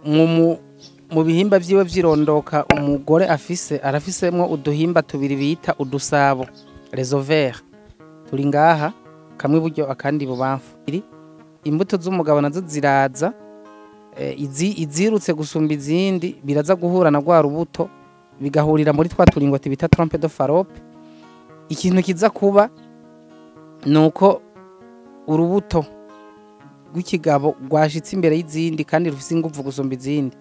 Mu bihimba vyiwe vyirondoka umugore afise arafisemwo uduhimba tubiri bita udusabo, les ovaires, turi ngaha, kamwe iburyo akandi ibubamfu. Imbuto z'umugabo nazo ziraza, izirutse gusumba izindi biraza guhura na rwa rubuto, bigahurira muri twa turingoti bita trompe de Fallope. Ikintu kiza kuba nuko urubuto rw'ikigabo rwashitse imbere y'izindi kandi rufise inguvu gusumba izindi,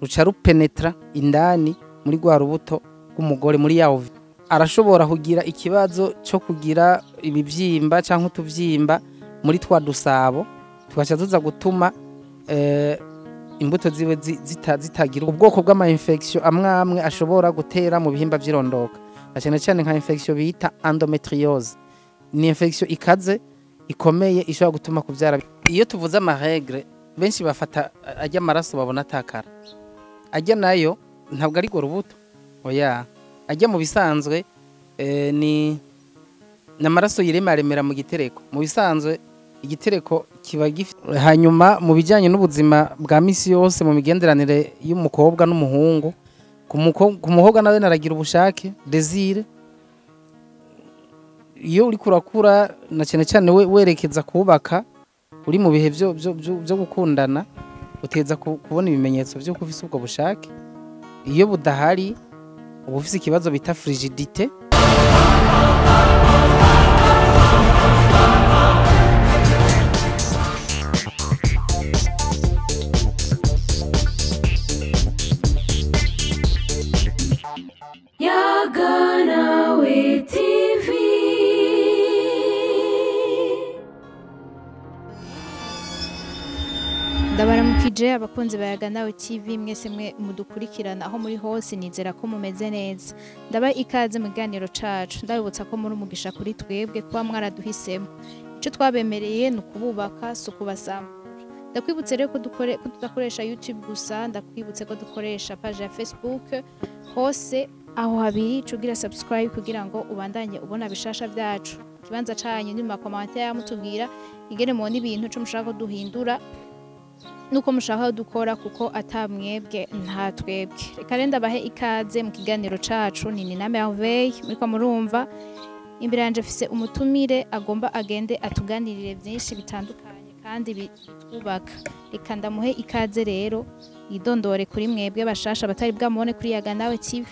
ruca rupenetra indani muri rwa rubuto rw'umugore muri ya ovaire. Arashobora kugira ikibazo co kugira ibivyimba canke utuvyimba muri twa dusabo, tugaca tuza gutuma imbuto ziwe zitagira ubwoko bw'ama infection amwe amwe ashobora gutera mu bihimba vy'irondoka, na cyane cyane nka infection bita endometriose. Ni infection ikaze ikomeye ishobora gutuma kuvyara. Iyo tuvuze ama règles, benshi bafata ajya amaraso babona atakara, ajya nayo ntabwo ari rubuto, oya, ajya mu bisanzwe ni n'amaraso yiremaremera mu gitereko. Mu bisanzwe igitereko kiba gifite. Hanyuma mu bijyanye n'ubuzima bwa misi yose, mu migenderanire y'umukobwa n'umuhungu, ku mukobwa nawe naragira ubushake, désir. Iyo uri kurakura na cyane cyane werekeza kubaka, uri mu bihe byo gukundana, uteza kubona ibimenyetso byo ufise ubwo bushake. Iyo budahari uba ufise ikibazo bita frigidité. Yaganawe TV. Ndabaramukije abakunzi ba Yaganawe TV mwese mwe mudukurikirana aho muri hose, nizera ko mumeze neza. Ndaba ikaze mu kiganiro cacu, ndabibutsa ko muri umugisha kuri twebwe kuba mwaraduhisemo. Ico twabemereye ni ukububaka, si ukubasambura. Ndakwibutse rero ko tudakoresha YouTube gusa, ndakwibutse ko dukoresha page ya Facebook hose aho habiri, cugira subscribe kugira ngo ubandanye ubona bishasha vyacu. Ikibanza canyu ni mu makomantere, mutubwira ingene mubona ibintu, ico mushaka ko duhindura nuko mushaka dukora, kuko atamwebwe nta twebwe. Reka rero ndabahe ikaze mu kiganiro cacu. Ni Nina Merveille muriko murumva imbere yanje, mfise umutumire agomba agende atuganirire byinshi bitandukanye kandi bitwubaka. Reka ndamuhe ikaze rero yidondore kuri mwebwe bashasha batari bwamubone kuri Yaganawe TV,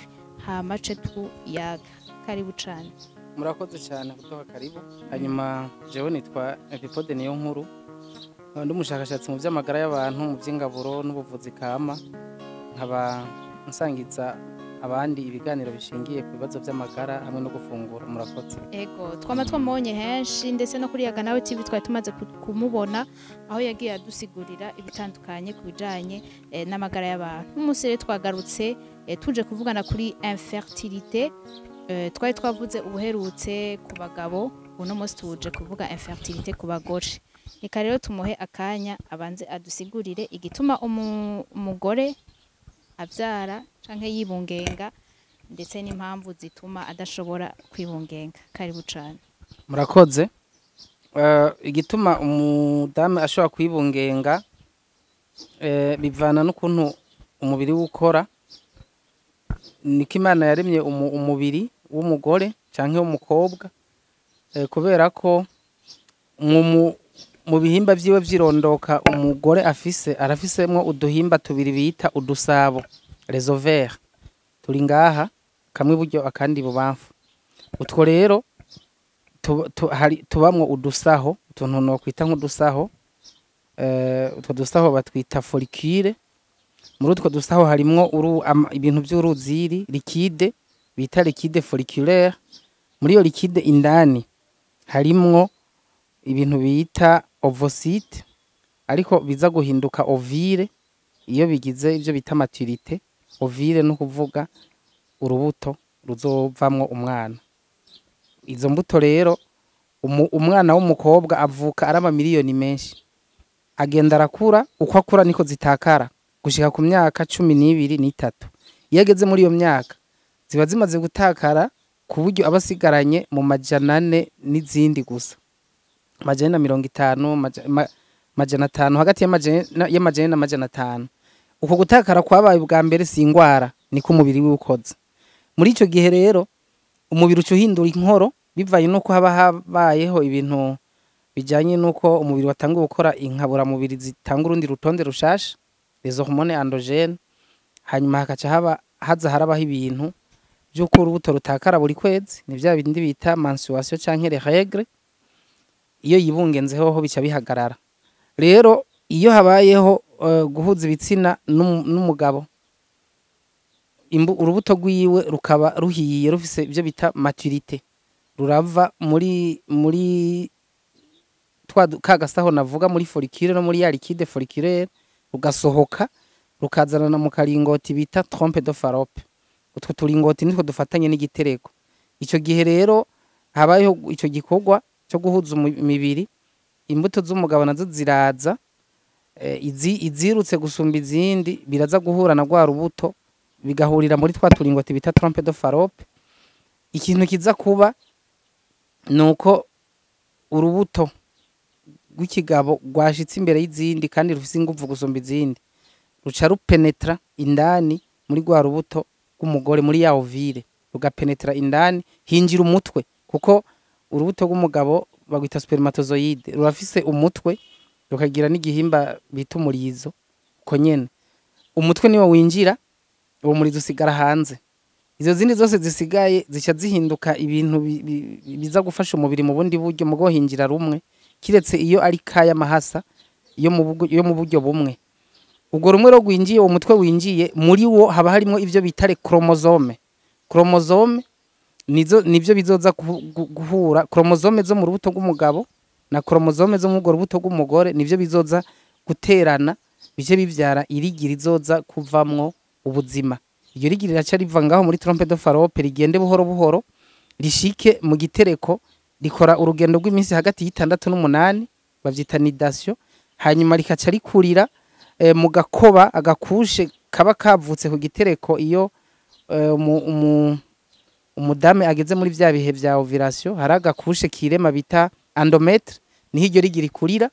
hama ce tuyaga. Karibu cane. Murakoze cyane kuduha karibu. Hanyuma jewe nitwa Epipode niyo nkuru, ndi umushakashatsi mu by'amagara y'abantu, mu by'ingaburo n'ubuvuzi kama, nkaba nsangiza abandi ibiganiro bishingiye ku bibazo by'amagara hamwe no gufungura. Murakoze. Ego, twama twamubonye henshi, ndetse no kuri Yaganawe TV twari tumaze kumubona aho yagiye adusigurira ibitandukanye ku bijanye n'amagara y'abantu. Umunsi rero twagarutse tuje kuvugana kuri infertilité. Twari twavuze ubuherutse ku bagabo, uno munsi tuje kuvuga infertilité ku bagore. Reka rero tumuhe akanya abanze adusigurire igituma umugore avyara canke yibungenga, ndetse n'impamvu zituma adashobora kwibungenga. Karibu cane. Murakoze. Igituma umudamu ashobora kwibungenga bivana n'ukuntu umubiri wukora. Niko Imana yaremye umubiri w'umugore canke w'umukobwa, kubera ko mu bihimba vyiwe vyirondoka umugore afise arafisemwo uduhimba tubiri bita udusabo, les ovaires, turi ngaha, kamwe iburyo akandi ibubamfu. Utwo rero tubamwo udusaho, utuntu nokwita nk'udusaho, utwo dusaho batwita follicule. Muri utwo dusaho harimwo ibintu vy'uruziri, liquide bita liquide folliculaire. Muri iyo liquide indani harimwo ibintu bita ovocyte, ariko biza guhinduka ovule iyo bigize ivyo bita maturité. Ovule no kuvuga urubuto ruzovamwo umwana. Izo mbuto rero umwana w'umukobwa avuka ari amamiliyoni menshi, agenda arakura, uko akura niko zitakara gushika ku myaka 12 n'itatu. Iyo ageze muri iyo myaka ziba zimaze gutakara ku buryo aba asigaranye mu 400 n'izindi gusa, 450, 500, hagati y'amajana 500. Uko gutakara kwabaye ubwa mbere si ingwara, niko umubiri wiwe ukoze. Muri ico gihe rero umubiri uca uhindura inkoro bivanye nuko haba habayeho ibintu bijanye nuko umubiri watanguye gukora inkaburamubiri zitanga urundi rutonde rushasha, les hormones endogènes. Hanyuma hakaca haba haza harabaho ibintu vy'uko urubuto rutakara buri kwezi, ni vya bindi bita menstruation canke les règles. Iyo yibungenze hoho bica bihagarara. Rero iyo habayeho guhuza ibitsina n'umugabo, urubuto rwiwe rukaba ruhiye, rufise ivyo bita maturité, rurava muri twa ka gasaho navuga muri follicule no muri ya liquide folliculaire, rugasohoka rukazanana mu karingoti bita trompe de Fallope. Utwo turingoti nitwo dufatanye n'igitereko. Ico gihe rero habayeho ico gikorwa cyo guhuza imibiri, imbuto z'umugabo nazo ziraza, izirutse gusumba izindi biraza guhura na rwa rubuto, bigahurira muri twa turingoti bita trompe de Fallope. Ikintu kiza kuba nuko urubuto rw'ikigabo rwashitse imbere y'izindi kandi rufise inguvu gusumba izindi, ruca rupenetra indani muri rwa rubuto rw'umugore, muri ya ovule, rugapenetra indani, hinjira umutwe, kuko urubuto rw'umugabo bagwita spermatozoïde, rurafise umutwe rukagira n'igihimba bita umurizo. Uko nyene umutwe niwo winjira, uwo murizo usigara hanze. Izo zindi zose zisigaye zica zihinduka ibintu biza gufasha umubiri mu bundi buryo, mugo hinjira rumwe, kiretse iyo ari kaya mahasa yo mu buryo bumwe. Ubwo rumwe rwo rwinjiye, uwo mutwe winjiye, muri wo haba harimo ivyo bita les chromosomes. Chromosome nizo nivyo bizoza guhura, chromosome zo mu rubuto rw'umugabo na chromosome zo mu urwo rubuto rw'umugore, nivyo bizoza guterana bice bivyara irigi rizoza kuvamwo ubuzima. Iryo rigi riraca riva ngaho muri trompe de Fallope, rigende buhoro buhoro rishike mu gitereko, rikora urugendo rw'iminsi hagati y'6 n'8, bavyita nidation. Hanyuma rikaca rikurira mu gakoba, agakushe kaba kavutse ku gitereko. Iyo umudame ageze muri vya bihe vya ovulation, hari agakushe kirema bita endomètre, niho iryo rigi rikurira.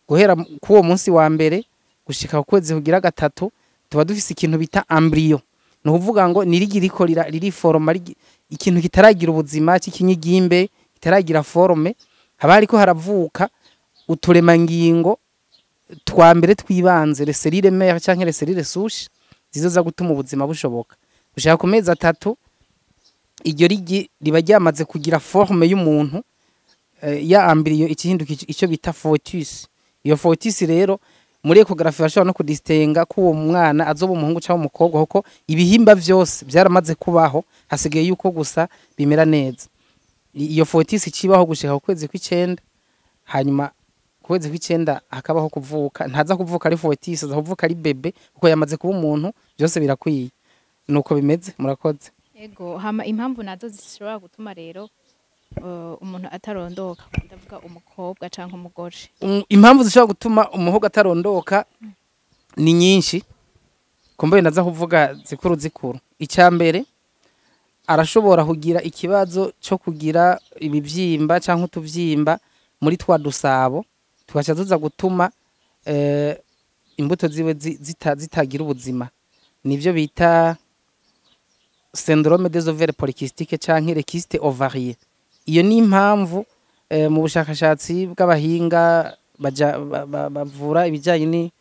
Guhera k'uwo munsi wa mbere gushika ku kwezi kugira gatatu, tuba dufise ikintu bita embryon. Ni ukuvuga ngo ni rigi riko ririforoma, ikintu kitaragira ubuzima c'ikinyigimbe, kitaragira forme. Haba hariko haravuka uturemangingo twa mbere twibanze, les cellules mères canke les cellules souches zizoza gutuma ubuzima bushoboka. Gushika ku mezi 3, iryo rigi riba ryamaze kugira forme y'umuntu, ya embryon ikihinduka ico bita fœtus. Iyo fœtus rero muri échographie bashobora no kudistinga ko uwo mwana azoba umuhungu cyangwa umukobwa, kuko ibihimba vyose byaramaze kubaho, hasigaye yuko gusa bimera neza. Iyo fœtus ikibaho gushika ku kwezi kw'icenda. Hanyuma ku kwezi kw'icenda hakabaho kuvuka. Ntaza kuvuka ari fœtus, aza kuvuka ari bébé, kuko yamaze kuba umuntu, byose birakwiye. Nuko bimeze, murakoze. Ego, hama impamvu nazo zishobora gutuma rero umuntu atarondoka, ndavuga umukobwa canke umugore? Impamvu zishobora gutuma umuhungu atarondoka ni nyinshi, kumbe ndaza kuvuga zikuru zikuru. Icya mbere, arashobora kugira ikibazo cyo kugira ibibyimba cyangwa utubyimba muri twa dusabo, tugaca tuza gutuma imbuto ziwe zitagira ubuzima. Nivyo bita syndrome des ovaires polykystiques canke les kystes ovariens. Iyo ni impamvu mu bushakashatsi bw'abahinga bavura ibijyanye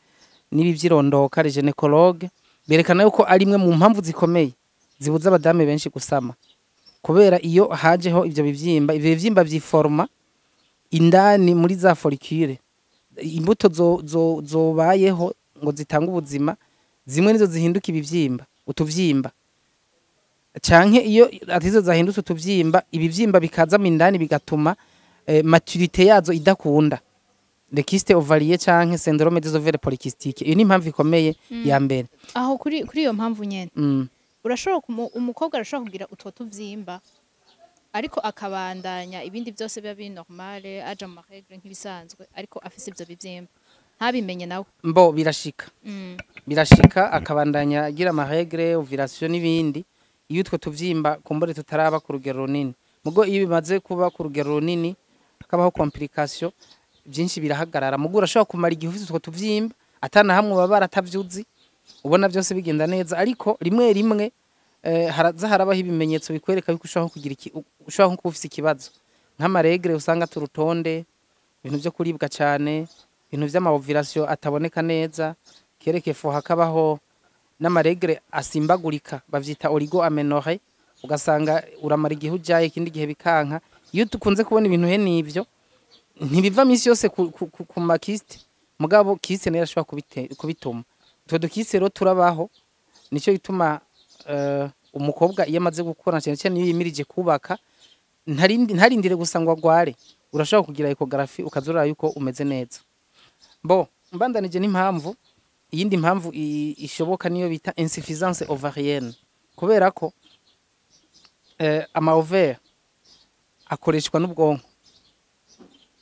n'ibi vy'irondoka, les gynécologues, berekana yuko ari imwe mu mpamvu zikomeye zibuza abadamu benshi gusama, kubera iyo hajeho ivyo bivyimba vyiforma indani muri za follicule, imbuto zobayeho ngo zitange ubuzima, zimwe nizo zihinduka ibivyimba, utuvyimba, canke iyo atizo zahindutse utuvyimba, ibivyimba bikazamo indani, bigatuma maturité yazo idakunda, les kystes ovariens canke syndrome des ovaires polykystiques. Iyo ni impamvu ikomeye ya mbere. Aho kuri iyo mpamvu nyene, urashobora umukobwa arashobora kugira utwo tuvyimba, ariko akabandanya ibindi byose biba biri normale, aja mu règles nk'ibisanzwe, ariko afise ivyo bivyimba ntabimenye nawe? Mbo birashika. Birashika akabandanya agira ama règles, ovulation n'ibindi, iyo utwo tuvyimba kumbure tutaraba ku rugero runini. Mugo iyo bimaze kuba ku rugero runini, hakabaho complication, byinshi birahagarara. Mugo urashobora kumara igihe ufise utwo tuvyimba atana hamwe baba baratavyuzi. Ubona byose bigenda neza, ariko rimwe rimwe haraza harabaho ibimenyetso bikwereka yuko ushobora kugira iki, ushobora nko kuba ufise ikibazo, nk'ama règles usanga turutonde, ibintu byo kuribwa cyane, ibintu vy'ama ovulation ataboneka neza, kereke fo hakabaho n'ama règles asimbagurika, bavyita oligo-aménorrhée, ugasanga uramara igihe ujaye, ikindi gihe bikanka. Iyo dukunze kubona ibintu he n'ivyo, ntibiva misi yose ku ma kystes, mugabo kyste nayo irashobora kubituma. Utwo du kystes rero turabaho. Nico gituma umukobwa iyo amaze gukura, cyane cyane iyo yimirije kubaka, ntarindire gusa ngo agware. Urashobora kugira échographie, ukaza uraraba yuko umeze neza. Bo mbandanije n'impamvu, iyindi mpamvu ishoboka niyo bita insuffisance ovarienne, kubera ko ama ovaires akoreshwa n'ubwonko.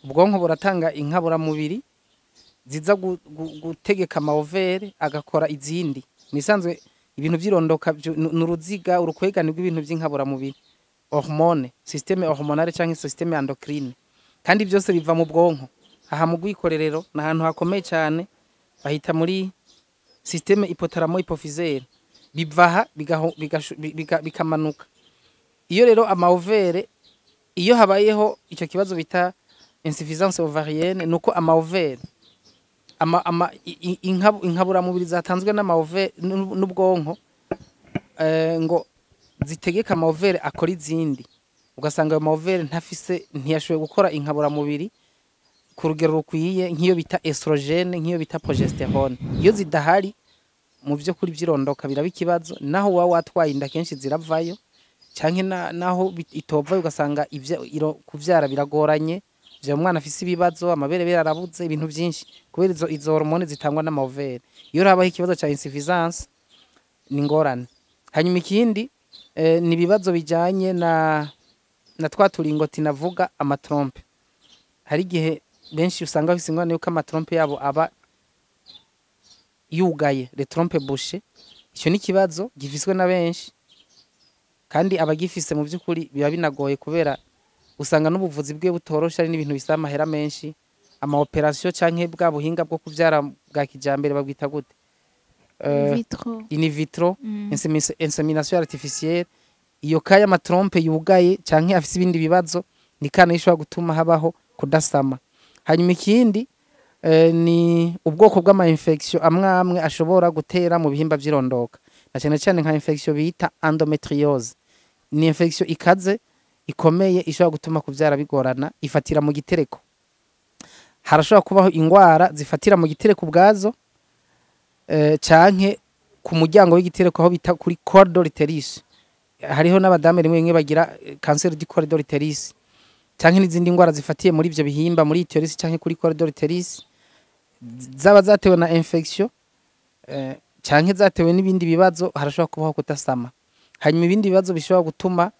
Ubwonko buratanga inkaburamubiri ziza gutegeka ama ovaires agakora izindi. Misanzwe ibintu vy'irondoka ni uruziga, urukwegane rw'ibintu vy'inkaburamubiri, hormone, système hormonale canke système endocrine, kandi byose biva mu bwonko. Aha mu gwikorerero ni ahantu hakomeye cyane, bahita muri système hypothalamo hypophysaire. Biva aha bikamanuka. Iyo rero ama ovaires, iyo habayeho icyo kibazo bita insuffisance ovarienne, nuko ama ovaires ama, ama, inkaburamubiri zatanzwe n'ama ovaires n'ubwonko ngo zitegeka ama ovaires akora izindi, ugasanga ayo ma ovaires ntafise, ntiyashoboye gukora inkaburamubiri ku rugero rukwiye, nk'iyo bita estrogène, nk'iyo bita progestérone. Iyo zidahari, mu byo kuri by'irondoka biraba ikibazo. Naho waba watwaye inda, kenshi ziravayo, canke naho itovayo, ugasanga kuvyara biragoranye, vya umwana afise ibibazo, amabere arabuze, ibintu byinshi, kubera izo hormone zitangwa n'ama ovaires. Iyo habaho ikibazo ca insuffisance, ni ngorane. Hanyuma ikindi ni ibibazo bijanye na twa turingoti navuga, ama trompes. Hari igihe benshi usanga bafise ingorane yuko ama trompes yabo aba yugaye, les trompes bouchées. Icyo ni ikibazo gifiswe na benshi, kandi abagifise mu by'ukuri biba binagoye, kubera usanga n'ubuvuzi bwe butoroshe, ari n'ibintu bisaba amahera menshi, ama opérations canke bwa buhinga bwo kuvyara bwa kijambere, babwita gute? Vitro. In vitro insémination artificielle. Iyo kaya ama trompes yugaye canke afise ibindi bibazo, ni kana ishobora gutuma habaho kudasama. Hanyuma ikindi ni ubwoko bw'ama infection amwe amwe ashobora gutera mu bihimba vy'irondoka, na cyane cyane nka infection bita endométriose. Ni infection ikaze, ikomeye, ishobora gutuma kuvyara bigorana, ifatira mu gitereko. Harashobora kubaho ingwara zifatira mu gitereko ubwazo canke ku muryango w'igitereko, aho bita kuri col de l'utérus. Hariho n'abadamu rimwe rimwe bagira cancer du col de l'utérus, canke n'izindi ngwara zifatiye muri ivyo bihimba, muri utérus canke kuri col de l'utérus, zaba zatewe na infection canke zatewe n'ibindi bibazo, harashobora kubaho kudasama. Hanyuma ibindi bibazo bishobora gutuma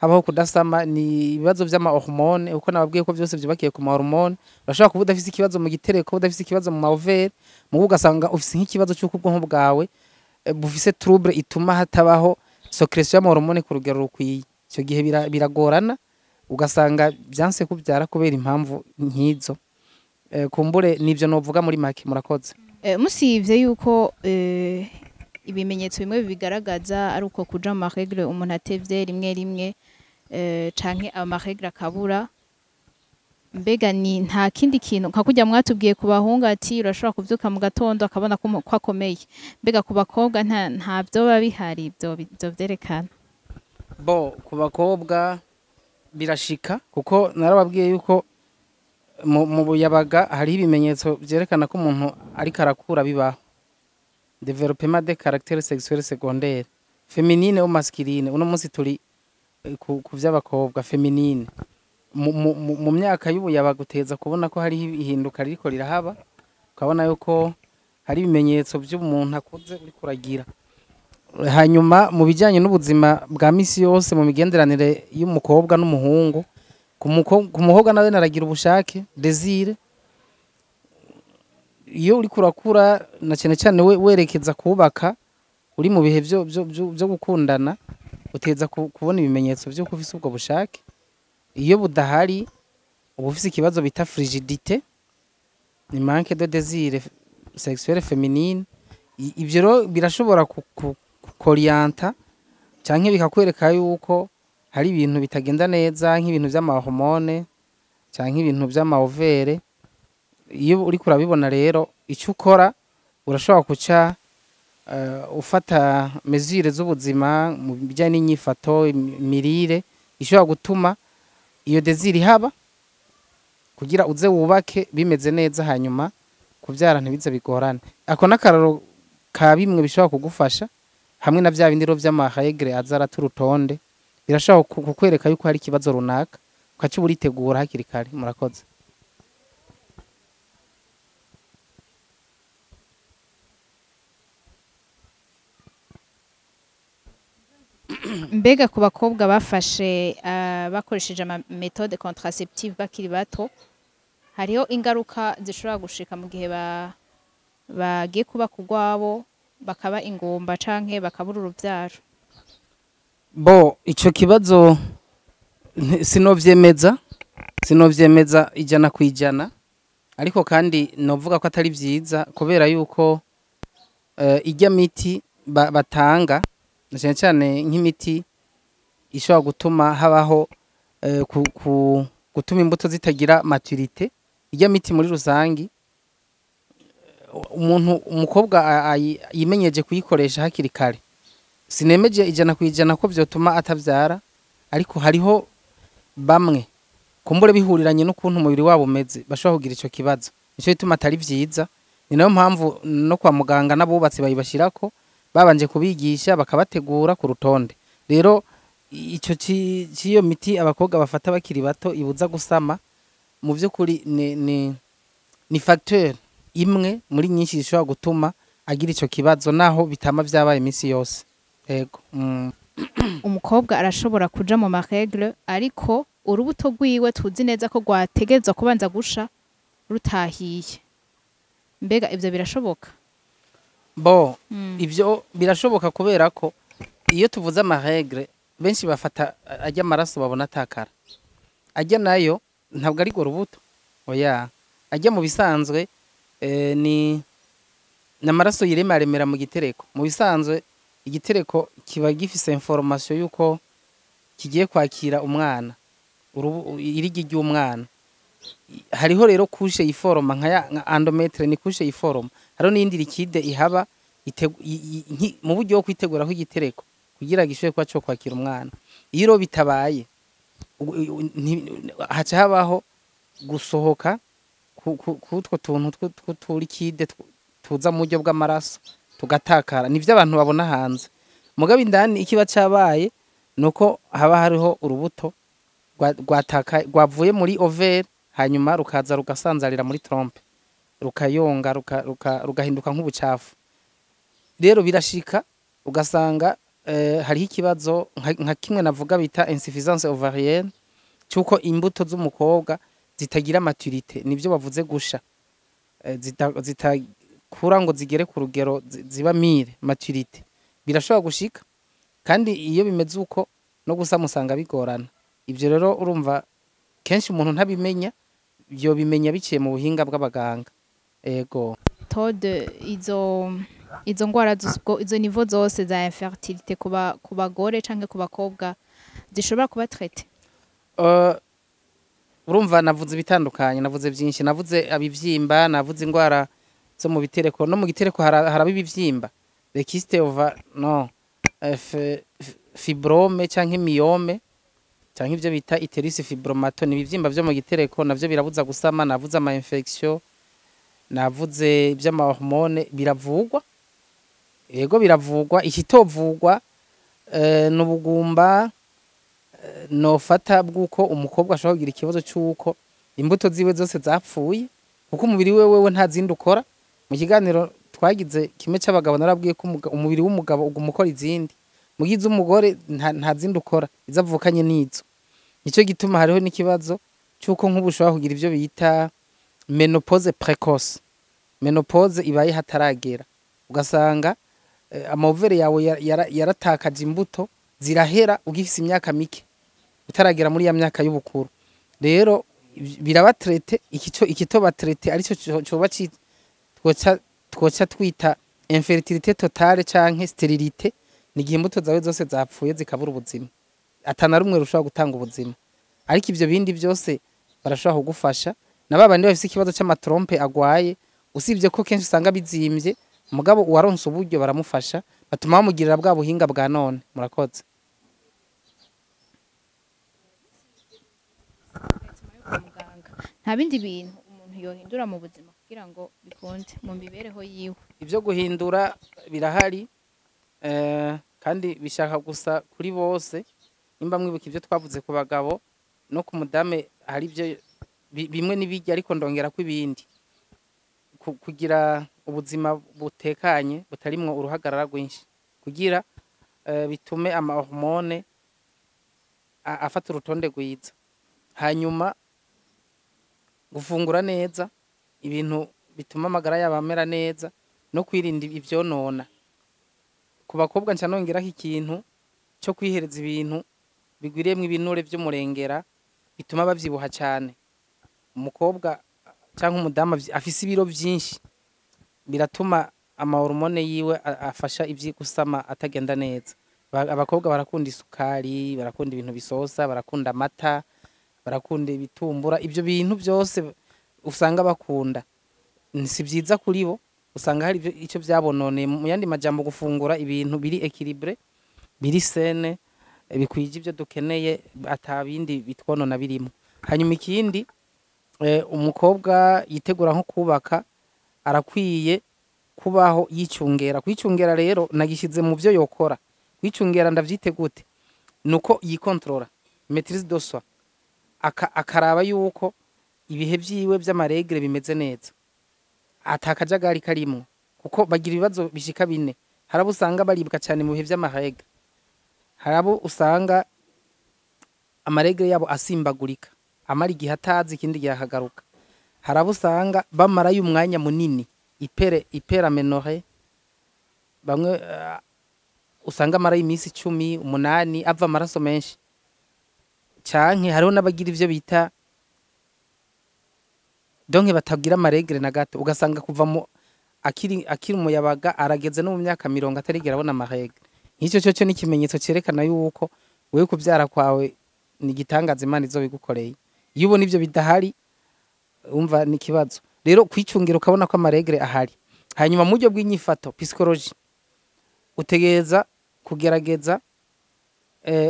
habaho kudasama ni ibibazo vy'ama hormone, uko nababwiye ko vyose vyubakiye ku ma hormone. Urashobora kuba udafise ikibazo mu gitereko, udafise ikibazo mu ma ovaires, mugo ugasanga ufise nk'ikibazo c'uko ubwonko bwawe bufise trouble ituma hatabaho sécrétion y'ama hormone ku rugero rukwiye. Icyo gihe biragorana, ugasanga vyanse kuvyara kubera impamvu nk'izo. Kumbure nivyo novuga muri make. Murakoze. Musivye yuko ibimenyetso bimwe bibigaragaza ari uko kuja mu ma règles umuntu atevye rimwe rimwe, canke ama règles akabura, mbega ni nta kindi kintu, nka kurya mwatubwiye ku bahungu ati urashobora kuvyuka mu gatondo akabona ko akomeye, mbega ku bakobwa nta vyoba bihari ivyo vyerekana? Bo ku bakobwa birashika, kuko narababwiye yuko mu buyabaga hariho ibimenyetso vyerekana ko umuntu ariko arakura bibaho, développement des caractères sexuels secondaires, féminine ou masculine. Uno munsi turi ku vy'abakobwa, féminine. Mu myaka y'ubuyabaga uteza kubona ko hariho ihinduka ririko rirahaba, ukabona yuko hari ibimenyetso vy'umuntu akuze uriko uragira. Hanyuma mu bijyanye n'ubuzima bwa misi yose, mu migenderanire y'umukobwa n'umuhungu, ku mukobwa nawe naragira ubushake, désir. Iyo uriko urakura, na cyane cyane we werekeza kubaka, uri mu bihe byo gukundana, uteza kubona ibimenyetso vy'uko ufise ubwo bushake. Iyo budahari, uba ufise ikibazo bita frigidité, ni manque de désir sexuel féminine. Ivyo rero birashobora kukoriyanta canke bikakwereka yuko hari ibintu bitagenda neza, nk'ibintu vy'amahormone canke ibintu vy'ama ovaires. Iyo uriko urabibona rero, ico ukora, urashobora kuca ufata mesures z'ubuzima mu bijanye n'inyifato, imirire ishobora gutuma iyo désir ihaba, kugira uze wubake bimeze neza, hanyuma kuvyara ntibize bigorane. Ako n'akararo ka bimwe bishobora kugufasha, hamwe na vya bindi rero vy'ama règles aza arata urutonde, birashobora kukwereka yuko hari ikibazo runaka, ukaca uritegura hakiri kare. Murakoze. Mbega ku bakobwa bafashe bakoresheje ama méthode contraceptive bakiri bato, hariho ingaruka zishobora gushika mu gihe bagiye kuba kugwabo, bakaba ingumba canke bakabura uruvyaro? Bo, ico kibazo sinovyemeza 100%, ariko kandi novuga ko atari vyiza, kubera yuko irya miti batanga, na cyane cyane nk'imiti ishobora gutuma habaho gutuma imbuto zitagira maturité, irya miti muri rusangi, umuntu umukobwa yimenyeje kuyikoresha hakiri kare, sinemeje 100% ko vyotuma atavyara, ariko hariho bamwe kumbure bihuriranye n'ukuntu umubiri wabo umeze bashobora kugira ico kibazo. Nico gituma atari vyiza. Ni nayo mpamvu no kwa muganga n'abubatsi bayibashirako babanje kubigisha, bakabategura ku rutonde. Rero ico c'iyo miti abakobwa bafata bakiri bato ibuza gusama, mu vy'ukuri ni facteur imwe muri nyinshi zishobora gutuma agira ico kibazo, naho bitama vyabaye iminsi yose. Ego. Umukobwa arashobora kuja mu ma règles, ariko urubuto rwiwe tuzi neza ko rwategerezwa kubanza gusha rutahiye. Mbega ivyo birashoboka? Bo, ivyo birashoboka, kubera ko iyo tuvuze ama règles, benshi bafata ajya amaraso babona atakara. Ajya nayo ntabwo ari rwo rubuto, oya. Ajya mu bisanzwe ni n'amaraso yiremaremera mu gitereko. Mu bisanzwe igitereko kiba gifise information yuko kigiye kwakira umwana, irigi ry'umwana. Hariho rero couche yiforoma nka endomètre, ni couche yiforoma. Hariho n'iyindi liquide ihaba mu buryo bwo kwitegura igitereko kugira gishobore kuba co kwakira umwana. Iyo rero bitabaye, haca habaho gusohoka kutwo tuntu tw'utu liquide tuza mu buryo bw'amaraso, tugatakara. Nivyo abantu babona hanze. Mugabo indani ikiba cabaye nuko haba hariho urubuto rwataka, rwavuye muri ovaire, hanyuma rukaza rugasanzarira muri trompe, rukayonga, rugahinduka nk'ubucafu. Rero birashika ugasanga hariho ikibazo nka kimwe navuga bita insuffisance ovarienne, cyuko imbuto z'umukobwa zitagira maturité, nivyo bavuze gusha, zitakura ngo zigere ku rugero ziba mûres, maturité. Birashobora gushika, kandi iyo bimeze uko no gusama usanga bigorana. Ivyo rero urumva kenshi umuntu ntabimenya, byo bimenya biciye mu buhinga bw'abaganga. Ego. Tode izo ngwara zose ubwo, izo niveau zose za infertilité ku bagore canke ku bakobwa zishobora kuba traitées? Urumva navuze ibitandukanye, navuze byinshi, navuze abivyimba, navuze ingwara zo mu bitereko. No mu gitereko haraba ibivyimba, les kystes ova no fibrome canke myome, canke ivyo bita utérus fibromateux, ni ibivyimba vyo mu gitereko, navyo birabuza gusama. Navuze ama infection, navuze ivy'ama hormone, biravugwa. Yego, biravugwa. Ikitovugwa n'ubugumba nofata bw'uko umukobwa ashobora kugira ikibazo cy'uko imbuto ziwe zose zapfuye, kuko umubiri we wewe nta zindi ukora. Mu kiganiro twagize kimwe cy'abagabo narabwiye ko umubiri w'umugabo uguma ukora izindi, mu gihe iz'umugore nta zindi ukora, izo avukanye n'izo. Nicyo gituma hariho n'ikibazo cy'uko nk'ubu ushobora kugira ibyo bita ménopause précoce, ménopause ibaye hataragera, ugasanga ama ovaires yawe yaratakaje imbuto zirahera ugifise imyaka mike, utaragera muri ya myaka y'ubukuru. Rero biraba traité. Ikico ikitoba traité aricyo coba twoca twita Infertilité totale canke stérilité ni igihe imbuto zawe zose zapfuye, zikabura ubuzima, atana rumwe rushobora gutanga ubuzima. Ariko ivyo bindi byose barashobora kugufasha. Na babandi bafise ikibazo c'ama trompes agwaye, usibye ko kenshi usanga bizimvye, mugabo uwaronse uburyo baramufasha, batuma bamugirira bwa buhinga bwa none. Murakoze. Kwa muganga, nta bindi bintu umuntu yohindura mu buzima kugira ngo bikunde mu mibereho yiwe? Ibyo guhindura birahari, kandi bishaka gusa kuri bose. Nimba mwibuka ibyo twavuze ku bagabo, no ku mudame hari ibyo bimwe n'ibijya, ariko ndongera ko ibindi. Kugira ubuzima butekanye, butarimwo uruhagarara rwinshi, kugira bitume ama hormones afata urutonde rwiza. Hanyuma gufungura neza ibintu bituma amagara yabo amera neza, no kwirinda ivyonona. Ku bakobwa nca nongeraho ikintu cyo kwihereza ibintu bigwiriyemwo ibinure vy'umurengera bituma bavyibuha cane. Umukobwa canke umudamu afise ibiro vyinshi, biratuma ama hormones yiwe afasha ivyi gusama atagenda neza. Abakobwa barakunda isukari, barakunda ibintu bisosa, barakunda amata, barakunda ibitumbura. Ivyo bintu byose usanga bakunda si vyiza kuri bo, usanga hari ico vyabononeye. Mu yandi majambo, gufungura ibintu biri équilibré, biri sain, bikwije ivyo dukeneye, ata bindi bitwonona birimo. Hanyuma ikindi, umukobwa yitegura nko kubaka arakwiye kubaho yicungera. Kwicungera rero nagishize mu byo yokora. Kwicungera ndavyite gute? Nuko yikontrola, maîtrise de soi, akaraba yuko ibihe vyiwe vy'ama règles bimeze neza, atakajagari karimwo, kuko bagira ibibazo bishika bine. Hari abo usanga baribwa cyane mu bihe vy'ama règles, hari abo usanga ama règles yabo asimbagurika, amara igihe atazi, ikindi gihe akagaruka. Hari abo usanga bamarayo umwanya munini, hyperaménorrhée, bamwe usanga amarayo iminsi 18 ava amaraso menshi, canke hariho n'abagira ivyo bita donc batagira ama règles na gato, ugasanga kuva mu akiri umuyabaga arageze no mu myaka 30 atarigera abona ama règles. Nk'icyo cyo ni ikimenyetso cerekana yuko wewe kuvyara kwawe ni igitangaza Imana izobigukoreye. Iyo ubona ivyo bidahari, umva ni ikibazo. Rero kwicungira, ukabona ko ama règles ahari. Hanyuma mu buryo bw'inyifato, psychologie, utegereza kugerageza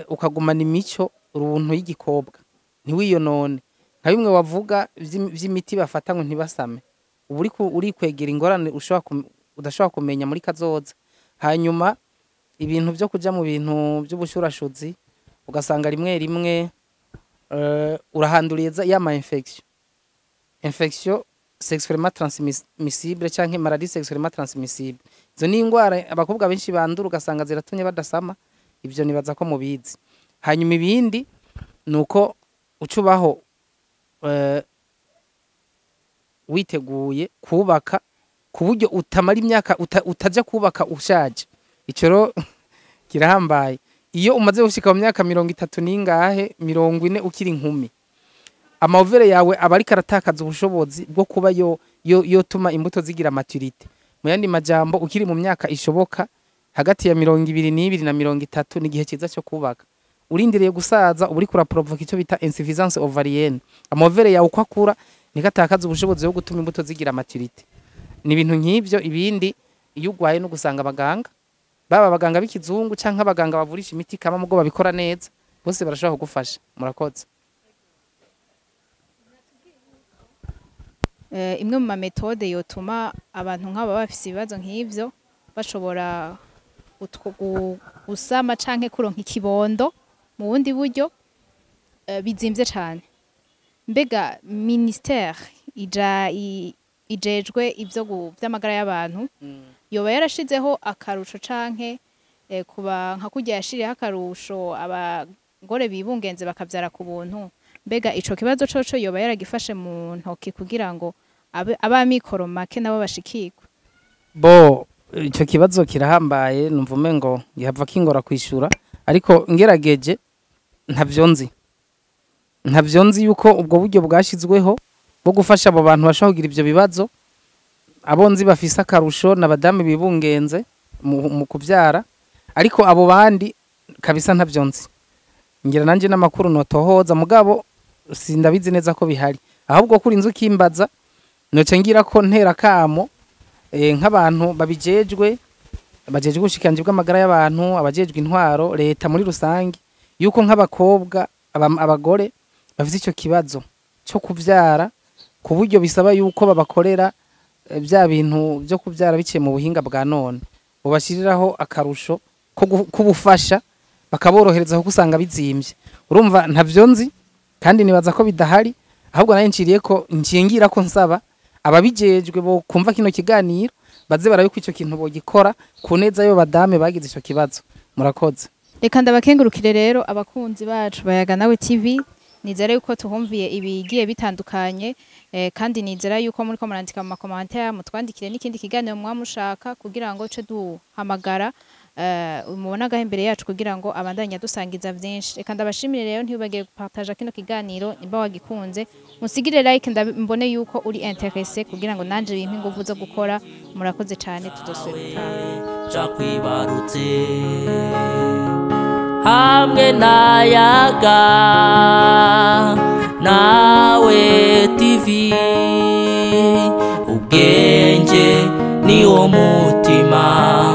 ukagumana imico runtu y'igikobwa, ntiwiyonone nka bimwe wavuga vy'imiti bafata ngo ntibasame. Uba uriko urikwegera ingorane ushobora udashobora kumenya muri kazoza. Hanyuma ibintu vyo kuja mu bintu vy'ubushurashuzi, ugasanga rimwe rimwe urahanduriye ya ma infection sexuellement transmissible canke maladie sexuellement transmissible. Izo ni ingwara abakobwa benshi bandura, ugasanga ziratumye badasama. Ivyo nibaza ko mubizi. Hanyuma ibindi nuko ucubaho witeguye kubaka, ku buryo utamara imyaka utaja kubaka ushaje. Ico rero kirahambaye. Iyo umaze gushika mu myaka 30 n'ingahe, 40, ukiri inkumi, ama ovaires yawe aba ariko aratakaza ubushobozi bwo kuba yo yotuma imbuto zigira maturité. Mu yandi majambo, ukiri mu myaka ishoboka hagati ya 22 na 30 ni igihe cyiza cyo kubaka. Urindiriye gusaza, uba uriko uraprovoka icyo bita insuffisance ovarienne. Ama ovaires yawe uko akura niko atakaza ubushobozi bwo gutuma imbuto zigira maturité. Ni ibintu nk'ivyo. Ibindi, iyo ugwaye no gusanga abaganga, baba abaganga b'ikizungu canke abaganga bavurisha imiti kama, mugo babikora neza, bose barashobora kugufasha. Murakoze. Imwe mu ma méthodes yotuma abantu nk'aba bafise ibibazo nk'ivyo bashobora gusama canke kuronka ikibondo mu bundi buryo, bizimvye cane. Mbega ministère ija ijejwe ivyo vy'amagara y'abantu yoba yarashizeho akarusho canke kuba nka kurya yashiriyeho akarusho abagore bibungenze bakavyara ku buntu, mbega ico kibazo coco yoba yaragifashe mu ntoki kugira ngo abamikoro make nabo bashikirwe? Bo ico kibazo kirahambaye, numva umengo gihava kingora kwishura, ariko ngerageje, ntavyo nzi yuko ubwo buryo bwashizweho bwo gufasha abo bantu bashobora kugira ivyo bibazo. Abo nzi bafise akarusho n'abadamu bibungenze mu kuvyara, ariko abo bandi kabisa ntavyo nzi. Ngira nanje n'amakuru notohoza, mugabo sindabizi neza ko bihari. Ahubwo kuri inzu kimbaza, noce ngira ko ntera kamo nk'abantu babijejwe, bajejwe ubushikiranganji bw'amagara y'abantu, abajejwe intwaro, leta muri rusange, yuko nk'abakobwa, abagore bafise ico kibazo cyo kuvyara ku buryo bisaba yuko babakorera bya bintu byo kuvyara biciye mu buhinga bwa none, bubashiriraho akarusho ko kubufasha, bakaborohereza, kuko usanga bizimvye. Urumva ntavyo nzi kandi nibaza ko bidahari. Ahubwo nayo nciriye ko ncingira ko nsaba ababijejwe bo kumva kino kiganiro baze barabe ko ico kintu bogikora ku neza yo badame bagize ico kibazo. Murakoze. Reka ndabakengurukire rero abakunzi bacu bayaga nawe TV. Nizere yuko tuhumviye ibigiye bitandukanye, kandi nizera yuko muriko murandika mu ma commentaires, mutwandikire n'ikindi kiganiro mwamushaka kugira ngo ce duhamagara mubona imbere yacu kugira ngo abandanye dusangiza vyinshi. Reka ndabashimire rero, ntibagire gupartager kino kiganiro nimba wagikunze, musigire like mbone yuko uri intéressé kugira ngo nanje bimpe inguvu zo gukora. Murakoze cyane, tuzosubira ubutaha. Cakwibarutse hamwe nayaga nawe TV, ubwenge ni wo mutima.